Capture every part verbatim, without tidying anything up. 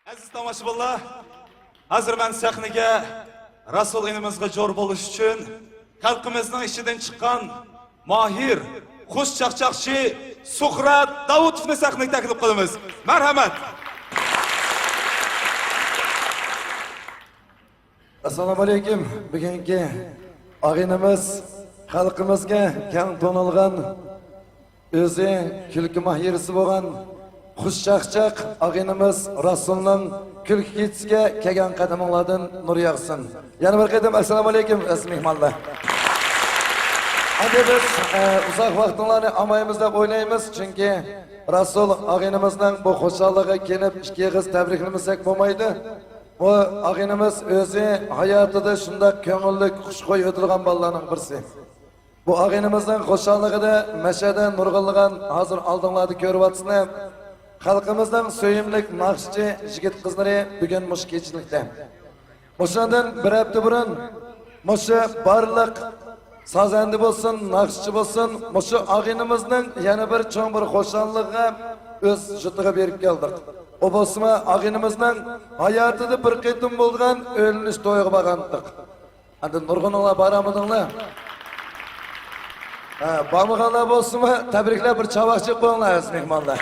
ئەزىز تاماشىبىنلار، ھازىر مەن سەھنىگە رەسۇل ئىنىمىزغا جور بولۇش ئۈچۈن خەلقىمىزنىڭ ئىچىدىن چىققان ماھىر خۇش چاقچاقچى سۇھرەت داۋۇتوۋنى سەھنىگە تەكلىپ قىلىمىز. مەرھەمەت! ئەسسالامۇئەلەيكۇم. بۈگۈنكى ئاغىنىمىز خەلقىمىزگە كەڭ تونۇلغان، ئۆزى كۈلكە ماھىرىسى بولغان خۇش چاقچاق ئاغىنىمىز رەسۇلنىڭ كۈلكە كېچىسىگە كەلگەن قەدىمىڭلاردىن نۇر ياغسۇن. يەنە بىر قېتىم ئەسسالامۇئەلەيكۇم ئەزىز مېھمانلار. ئەمدى بىز ئۇزاق ۋاقتىڭلارنى ئالمايمىز دەپ ئويلايمىز، چۈنكى رەسۇل ئاغىنىمىزنىڭ بۇ خۇشاللىقىغا كېلىپ ئىككى ئېغىز تەبرىكلىمىسەك بولمايدۇ. بۇ ئاغىنىمىز ئۆزى ھاياتىدا شۇنداق كۆڭۈللۈك، خۇشخۇي ئۆتىدىغان بالىلارنىڭ بىرسى. بۇ ئاغىنىمىزنىڭ خۇشاللىقىدا مەشەدە نۇرغۇنلىغان ھازىر ئالدىڭلاردا كۆرۈۋاتىسىلەر، خەلقىمىزنىڭ سۆيۈملۈك ناخشىچى يىگىت قىزلىرى بۈگۈن مۇشۇ كېچىلىكتە. مۇشۇندىن بىر ھەپتە بۇرۇن مۇشۇ بارلىق سازەندە بولسۇن، ناخشىچى بولسۇن، مۇشۇ ئاغىنىمىزنىڭ يەنە بىر چوڭ بىر خۇشاللىقىغا ئۆز يۇرتىغا بېرىپ كەلدۇق. ئۇ بولسىمۇ ئاغىنىمىزنىڭ ھاياتىدا بىر قېتىم بولىدىغان ئۆيلىنىش تويىغا بارغانتۇق. ئەمدى نۇرغۇنۇڭلار بارالمىدىڭلار. ھە، بارمىغانلار بولسىمۇ تەبرىكلەپ بىر چاۋاك چېلىپ قويۇڭلار ئەزىز مېھمانلار.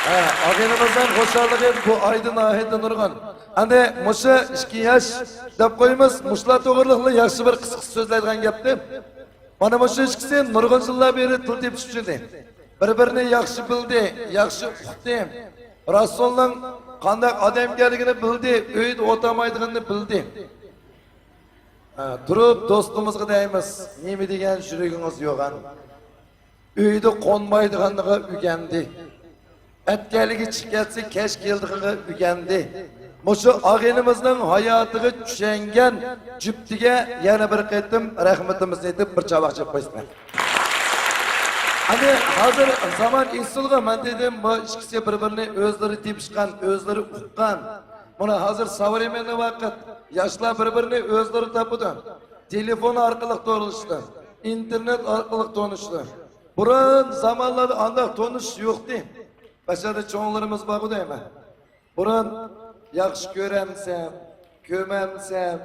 ھە، ئاغىنىمىزنىڭ خۇشاللىقى بۇ ئايدا ناھايىتى نۇرغۇن. ئەمدى مۇشۇ ئىككى ياش دەپ قويىمىز، مۇشۇلار توغرىلىقلا ياخشى بىر قىسقىچە سۆزلەيدىغان گەپتى. مانا مۇشۇ ئىككىسى نۇرغۇن يىللار بېرى تىل تېپىشىپ يۈردى. بىر-بىرىنى ياخشى بىلدى، ياخشى ئۇقتى. رەسۇلنىڭ قانداق ئادەم ئىكەنلىكىنى بىلدى، ئۆيدە ئولتۇرمايدىغىنىنى بىلدى. ھە، تۇرۇپ دوستىمىزغا دەيمىز، نېمە دېگەن يۈرىكىڭىز يوغان. ئۆيدە قونمايدىغانلىقىغا ئۆگەندى. ئەتكەنلىكى چىقىپ كەتسە كەچ كېلىدىغىنىغا ئۆگەندى. مۇشۇ ئاغىنىمىزنىڭ ھاياتىغا چۈشەنگەن جۈپتىگە يەنە بىر قېتىم رەھمىتىمىزنى ئېيتىپ بىر چاۋاك چېلىپ قويسىلەر. ئەمدى ھازىر زامان ئېسىلغۇ، مەن دېدىم، بۇ ئىككىسى بىر-بىرىنى ئۆزلىرى تېپىشقان، ئۆزلىرى ئۇققان. مانا ھازىر ساۋرېمېننىي ۋاقىت، ياشلار بىر-بىرىنى ئۆزلىرى تاپىدۇ. تېلېفون ئارقىلىق تونۇشتى، ئىنتېرنېت ئارقىلىق تونۇشتى. بۇرۇن زامانلاردا ئانداق تونۇشۇش يوقتى. بەشەردە چوڭلىرىمىز بارغۇ دەيمەن. بۇرۇن ياخشى كۆرەمسەن، كۆمەمسەن،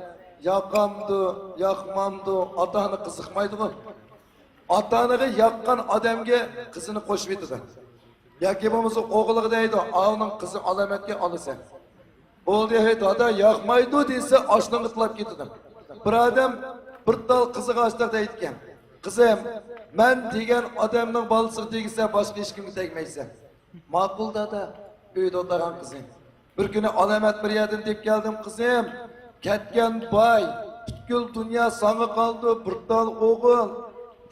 ياقامدۇ، ياقمامدۇ، ئاتا-ئانا قىزىقمايدىغۇ. ئاتا-ئانىغا ياققان ئادەمگە قىزىنى قوشۇۋېتىدۇ. ياكى بولمىسا ئوغلىغا دەيدۇ، ئاۋۇنىڭ قىزى ئالامەتكە ئالىسەن. بولدى، ھەي دادا، ياقمايدۇ دېسە ئاشنىڭغا تىلاپ كېتىدۇ. بىر ئادەم بىر تال قىزىغا ئاشتاق دەيدىكەن، قىزىم، مەن دېگەن ئادەمنىڭ بالىسىغا تېگىسەن، باشقا ھېچكىمگە تەگمەيسەن. ماقۇل دادا، ئۆيدە ئولتۇرغان قىزى. بىر كۈنى ئالامەت بىر يەردىن دەپ كەلدىم، قىزىم، كەتكەن باي، پۈتكۈل دۇنيا ساڭا قالدى، بىر تال ئوغۇل.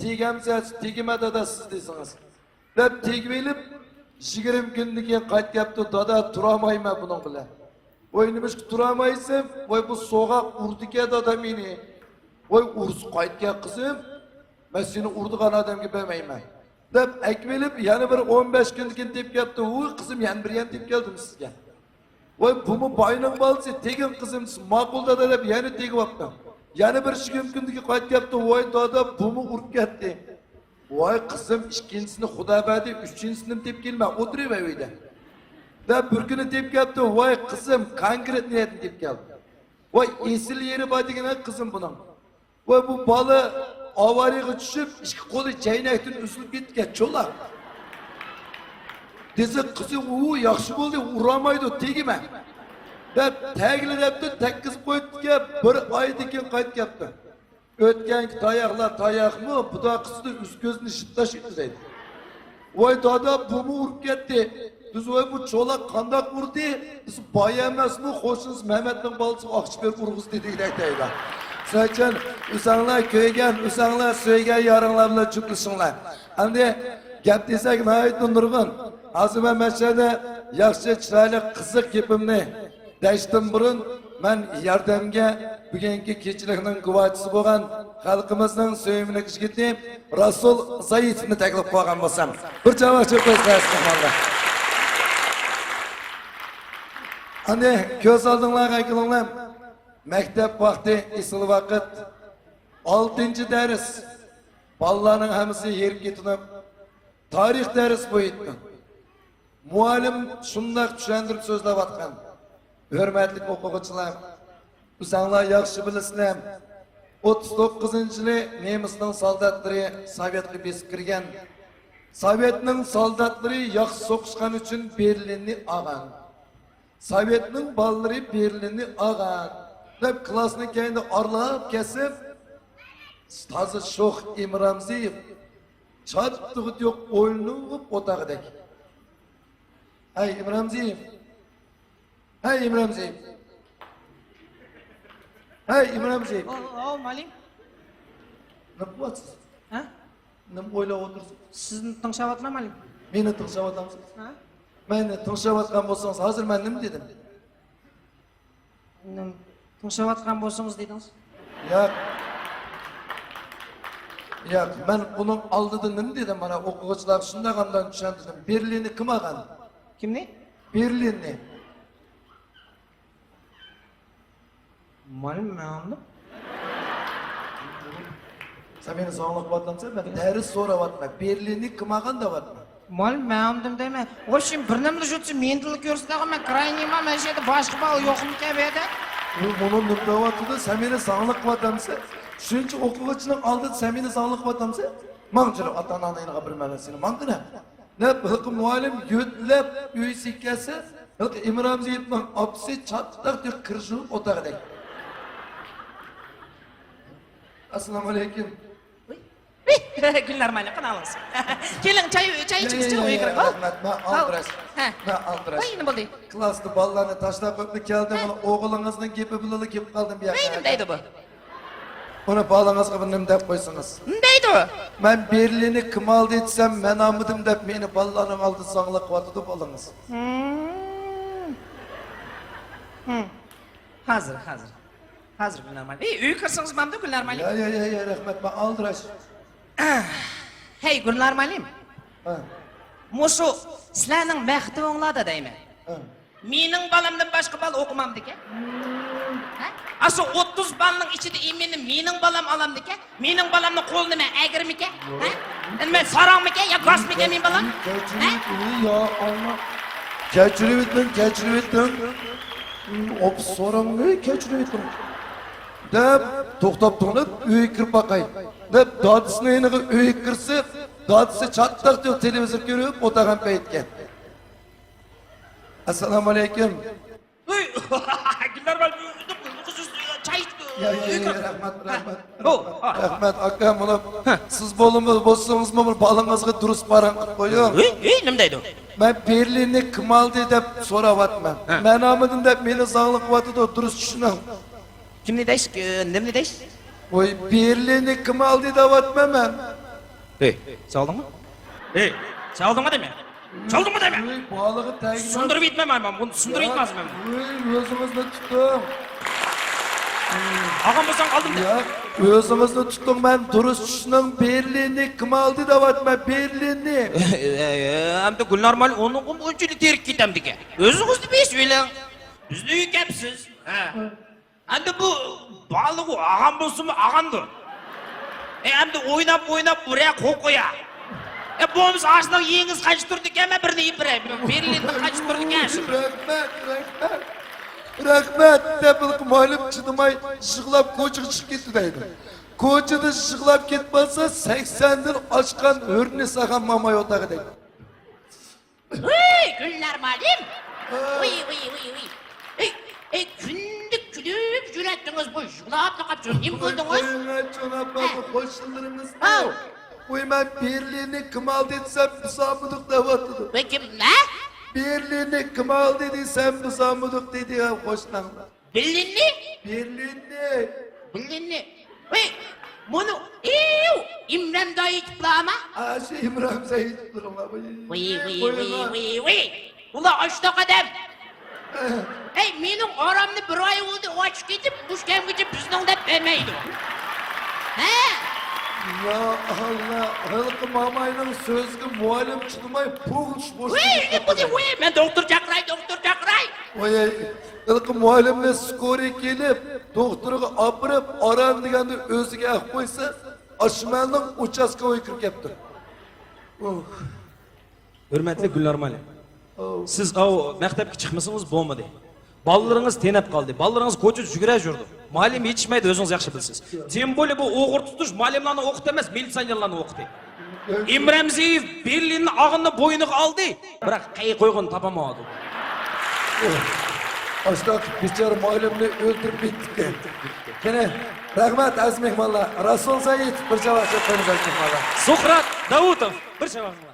تېگەمسەن، تېگىمە دادا سىز دېسىڭىز. دەپ تېگىۋېلىپ، يىگىرمە كۈندىن كېيىن قايتىپ كەپتۇ، دادا تۇرالمايمەن بۇنىڭ بىلەن. ۋاي نېمىشقا تۇرالمايسەن؟ ۋاي بۇ سوغۇق ئۇردىكەن دادا مېنى. ۋاي ئۇرسا قايتكەن قىزىم، مەن سېنى ئۇرىدىغان ئادەمگە بەرمەيمەن. دەپ ئەكىۋېلىپ يەنە بىر ئون بەش كۈندىن كېيىن دەپ كەپتۇ، ۋۇي قىزىم يەنە بىر يەرنى دەپ كەلدىم سىزگە. ۋاي بۇمۇ باينىڭ بالىسى، تېگىڭ قىزىم دېسە، ماقۇل دادا دەپ يەنە تېگىۋاپتۇ. يەنە بىر ئىككى كۈندىن كېيىن قايتىپ كەپتۇ، ۋاي دادا بۇمۇ ئۇرۇپ كەتتى. ۋاي قىزىم، ئىككىنچىسىنى خۇدا بەردى، ئۈچىنچىسىنىمۇ تېپىپ كېلىمەن، ئولتۇرۇۋەر ئۆيدە. دەپ بىر كۈنى تېپىپ كەپتۇ، ۋاي قىزىم، كونكرېتنىي يەردىن تېپىپ كەلدى. ۋاي ئېسىل يېرى بار دېگىنە قىزىم بۇنىڭ. ۋاي بۇ بالا ئاۋارىيىگە چۈشۈپ، ئىككى قولى چەينەكتىن ئۈزۈلۈپ كېتىدىكەن، چولاق. دېسە قىزى، ئۇ ياخشى بولدى، ئۇرالمايدۇ، تېگىمە. دەپ تەگىلى دەپتۇ، تەگكۈزۈپ قويۇپتىكەن، بىر ئايدىن كېيىن قايتىپ كەپتۇ. ئۆتكەنكى تاياقلار تاياقمۇ، بۇدا قىزىدىن ئۈز كۆزىنى شىتتاش ئۆتكۈزەيدۇ. ۋاي دادا، بۇمۇ ئۇرۇپ كەتتى. بىز ۋاي بۇ چولاق قانداق ئۇردى؟ بىز باي ئەمەسمۇ، قوشنىسى مەمەتنىڭ بالىسىغا ئاقچا بېرىپ ئۇرغۇزدى دېگۈدەك دەيدۇ. شۇنىڭ ئۈچۈن ئۆزەڭلار كۆيگەن، ئۆزەڭلار سۆيگەن يارىڭلار بىلەن جۈپلىشىڭلار. ئەمدى گەپ دېسەك ناھايىتى نۇرغۇن. ھازىر مەن مەشەدە ياخشى، چىرايلىق، قىزىق گېپىمنى دەشتىن بۇرۇن مەن ياردەمگە بۈگۈنكى كېچىلىكنىڭ گۇۋاھچىسى بولغان خەلقىمىزنىڭ سۆيۈملۈك يىگىتى رەسۇل زايىتوۋنى تەكلىپ قىلغان بولسام، بىر چاۋاك چېلىپ قويسىڭىز مېھمانلار. ئەمدى كۆز ئالدىڭلارغا كېلىڭلار. مەكتەپ ۋاقتى، ئېسىل ۋاقىت. ئالتىنچى دەرس. بالىلارنىڭ ھەممىسى ھېرىپ كېتىدۇ. تارىخ دەرس بويىتىدۇ. مۇئەللىم شۇنداق چۈشەندۈرۈپ سۆزلەۋاتقان. ھۆرمەتلىك ئوقۇغۇچىلار، ئۆزەڭلار ياخشى بىلىسىلەر، ئوتتۇز توققۇزىنچى يىلى نېمىسنىڭ سالداتلىرى سوۋېتقا بېسىپ كىرگەن. سوۋېتنىڭ سالداتلىرى ياخشى سوقۇشقان ئۈچۈن بېرلىننى ئالغان. سوۋېتنىڭ بالىلىرى بېرلىننى ئالغان دەپ كىلاسنىڭ كەينىدە ئارىلاپ كەسىپ، تازا شوخ ئىمرامزىيېۋ چاتىقى يوق ئويناپ ئولتۇرغۇدەك. ھەي ئىمرامزىيېۋ! ھەي ئىمرامزىيېۋ! ھەي ئىمرامزىيېۋ! ئاۋۇ، ئاۋۇ، مۇئەللىم. نېمە قىلىۋاتىسىز؟ ھە؟ نېمە ئويلاپ ئولتۇرسىز؟ سىزنى تىڭشاۋاتىمەن، مۇئەللىم. مېنى تىڭشاۋاتامسىز؟ ھە؟ مېنى تىڭشاۋاتقان بولسىڭىز، ھازىر مەن نېمە دېدىم؟ نېمە؟ تىڭشاۋاتقان بولسىڭىز دېدىڭىز. ياق. ياق، مەن ئۇنىڭ ئالدىدا نېمە دېدىم؟ مانا ئوقۇغۇچىلارغا شۇنداق ئاندىن چۈشەندۈردۈم. بېرلىننى كىم ئالغان؟ كىمنى؟ بېرلىننى. مۇئەللىم، مەن ئاڭلىدىم. سەن مېنى زاڭلىق قىلىۋاتامسەن؟ مەن دەرس سوراۋاتىمەن. بېرلىننى كىم ئالغان دەۋاتىمەن. مۇئەللىم، مەن ئاڭلىدىم دەيمەن. ۋوبشېم، بىر نېمىلا شۇتسا مېنى تىلغا كۆرسىتىدىغان، مەن كراينىيمەن، مەن شۇ يەردە باشقا بالا يوقمىكەن بۇ يەردە؟ ئۇ مۇنۇ نېمە دەۋاتىدۇ؟ سەن مېنى زاڭلىق قىلىۋاتامسەن؟ شۇنچە ئوقۇغۇچىنىڭ ئالدىدا سەن مېنى زاڭلىق قىلىۋاتامسەن؟ ماڭ جۈرە، ئاتا-ئاناڭنىڭ يېنىغا بېرىمەن سېنى، ماڭ جۈرە. دەپ ھېلىقى مۇئەللىم يۆتىلەپ ئۆيىسىگە كەلسە، ھېلىقى ئىمرامزىيېۋنىڭ ئاپىسى چاتاق تۆك كىرىشىپ ئولتۇرغۇدەك. ئەسسالامۇئەلەيكۇم. ۋىي، ۋىي، گۈلنار مۇئەللىم، قېنى ئالىڭىز. كېلىڭ، چاي، چاي ئىچىڭىز، ياق، ياق، ئۆيگە ياق، كىرىڭ. ياق، رەھمەت، مەن ئالدىراش. ھە. مەن ئالدىراش. ۋاي، نېمە بولدى؟ كىلاستا بالىلارنى تاشلاپ قويۇپلا كەلدىم، مانا ئوغلىڭىزنىڭ گېپى بىلەنلا كېلىپ قالدىم بۇ يەرگە. ۋاي، نېمە دەيدۇ بۇ؟ ئۇنى بالىڭىزغا بىر نېمە دەپ قويسىڭىز. نېمە دەيدۇ؟ مەن بېرلىننى كىم ئالدى دېسەم، مەن ئالمىدىم دەپ مېنى بالىلارنىڭ ئالدىدا زاڭلىق قىلىۋاتىدۇ بالىڭىز. ھىم. ھىم. ھازىر، ھازىر. ھازىر گۈلنار مۇئەللىم. ئەي، ئۆيگە كىرسىڭىز بامدۇ گۈلنار مۇئەللىم؟ ياق، ياق، ياق، ياق، رەھمەت، مەن ئالدىراش. ھەي، گۈلنار مۇئەللىم. ھە. مۇشۇ سىلەرنىڭ مەكتىۋىڭلاردا دەيمەن. ھە. مېنىڭ بالامدىن باشقا بالا ئوقۇمامدىكەن؟ ھە؟ ئاشۇ ئوتتۇز بالىنىڭ ئىچىدە ئىمىنىم مېنىڭ بالام ئالامدىكەن؟ مېنىڭ بالامنىڭ قولىنى مەن ئەگىرىمىكەن؟ ھە؟ ئەمدى مەن ساراڭمىكەن يا گاسمىكەن مېنىڭ بالام؟ ھە؟ كەچۈرۈۋېتىڭ، يا ئاللا. كەچۈرۈۋېتىڭ، كەچۈرۈۋېتىڭ. ئوپۇس سوراڭنى كەچۈرۈۋېتىڭ. دەپ، توختاپ تۇرۇپ، ئۆيگە كىرىپ باقاي. دەپ، دادىسىنىڭ يېنىغا ئۆيگە كىرسە، دادىسى چاتاق تۆك تېلېۋىزور كۆرۈپ ئولتۇرغان پەيتكەن. ئەسسالامۇئەلەيكۇم. ۋوي، گۈلنار مۇئەللىم، چاي ئىچىپ، يا، يا، يا، رەھمەت، رەھمەت، ھە. رەھمەت، ئاكا، مانا، ھە. سىز بولسىڭىزمۇ بىر بالىڭىزغا دۇرۇس پاراڭ قىلىپ قويۇڭ. ھېي، ھېي، نېمە دەيدۇ؟ مەن بېرلىننى كىم ئالدى دەپ سوراۋاتىمەن. ھە. مەن ئالمىدىم دەپ مېنى زاڭلىق قىلىۋاتىدۇ، دۇرۇس چۈشىنىڭ. كىمنى دەيش، ئى، نېمىنى دەيش؟ ۋوي، بېرلىننى كىم ئالدى دەۋاتىمەن مەن. ھېي، ساغلىدىڭمۇ؟ ھېي، ساغلىدىڭمۇ دەيمەن. ساغلىدىڭمۇ دەيمەن. ۋوي، بالىغا تەگمەس. سۇندۇرۇپ يېتىمەن مەن، بۇنى سۇندۇرۇپ يېتمەسمەن. ۋوي، ئۆزىڭىزنى تۇتۇڭ. ئالغان بولساڭ ئالدىم دە. ياق، ئۆزىڭىزنى تۇتۇڭ، مەن دۇرۇس چۈشىنىڭ، بېرلىننى كىم ئالدى دەۋاتىمەن، بېرلىننى. ئەمدى گۈلنار مۇئەللىم، ئۇنىڭغىمۇ ئۇنچىلىك تېرىكىپ كېتەمدىكەن. ئۆزىڭىزنى بېش ئۆيلەڭ. بىزنى ئۆيگەپسىز. ھە. ئەمدى بۇ بالىغۇ ئاغام بولسىمۇ ئاغامدۇر. ئە، ئەمدى ئويناپ، ئويناپ بۇرە قوقۇيا. ئە، بولمىسا ئاشۇنىڭ يېڭىسى قانچە تۇرىدىكەن، مەن بىرنى ئېلىپ بېرەي. بېرلىننىڭ قانچە تۇرىدىكەن شۇ. رەھمەت، رەھمەت. رەھمەت دەپ مۇئەللىم چىدىماي يىغلاپ كوچىغا چىقىپ كېتىدۇ دەيدۇ. كوچىدا يىغلاپ كېتىپ قالسا، سەكسەندىن ئاشقان ھۆرنى ساغان ماماي ئوتاقى دەيدۇ. ۋىي، گۈلنار مۇئەللىم! ۋىي، ۋىي، ۋىي، ۋىي! ئەي، ئەي، كۈندە كۈلۈپ يۈرەتتىڭىز، بۇ يىغلاپلا قاپسىز، نېمە بولدىڭىز؟ قويۇڭ، جاناب، ھە. قوشنىلىرىمىزنى. ھاۋ. ۋوي، مەن بېرلىننى كىم ئالدى دېسەم، بىز ئالمىدۇق دەۋاتىدۇ. ۋەي، كىم، نە؟ بېرلىننى كىم ئالدى دېسەم، بىز ئالمىدۇق دېدى، ھە، قوشناڭلار. بېرلىننى؟ بېرلىننى. بېرلىننى. ۋەي، مۇنۇ، ئىيۇ، ئىمران دايى ئېيتىپلارما؟ ئاشۇ ئىمران دايى ئېيتىپلىرىڭلار. ۋىي، ۋىي، ۋىي، ۋىي، ۋىي. ئۇلار ئاشۇنداق ئادەم. ھەي، مېنىڭ ئارامنى بىر ئاي بولدى ئاچىقىپ كېتىپ، مۇشۇ كەمگىچە بىزنىڭ دەپ بەرمەيدۇ. ھە؟ يا ئاللا، ھېلىقى ماماينىڭ سۆزىگە مۇئەللىم چىدىماي پۇل ئۇرۇش بوشلۇقى. ۋىي، نېمە بولدى؟ ۋىي، مەن دوختۇر چاقىراي، دوختۇر چاقىراي. ۋاي، ھېلىقى مۇئەللىمنى سكورىي كېلىپ، دوختۇرغا ئاپىرىپ، ئاران دېگەندە ئۆزىگە ئەپ قويسا، ئاشۇ مەننىڭ ئۇچاستكىغا كىرىپ كەپتۇ. ئۇھ. ھۆرمەتلىك گۈلنار مۇئەللىم. ئاۋۇ. سىز ئاۋۇ مەكتەپكە چىقمىسىڭىز بولمىدى. بالىلىرىڭىز تېنەپ قالدى. بالىلىرىڭىز كوچىدا يۈگۈرە يۈردى. مۇئەللىم يېتىشمەيدۇ، ئۆزىڭىز ياخشى بىلىسىز. تىم بولى بۇ ئوغرى تۇتۇش مۇئەللىملارنى ئوقۇتتى ئەمەس، مىلىتسىيونېرلارنى ئوقۇتتى. ئىمرەمزىيېۋ بېرلىننى ئاغىنىنى بوينىغا ئالدى. بىراق قەي قويغىنى تاپالمايدۇ. ئاشۇنداق بىچارە مۇئەللىمنى ئۆلتۈرۈپ كېتىپتىكەن. قېنى، رەھمەت ئەزىز مېھمانلار. رەسۇل سەئىد، بىر چاۋاك چېلىپ قويىمىز ئەزىز مېھمانلار. سۇقرات داۋۇتوف، بىر چاۋاك.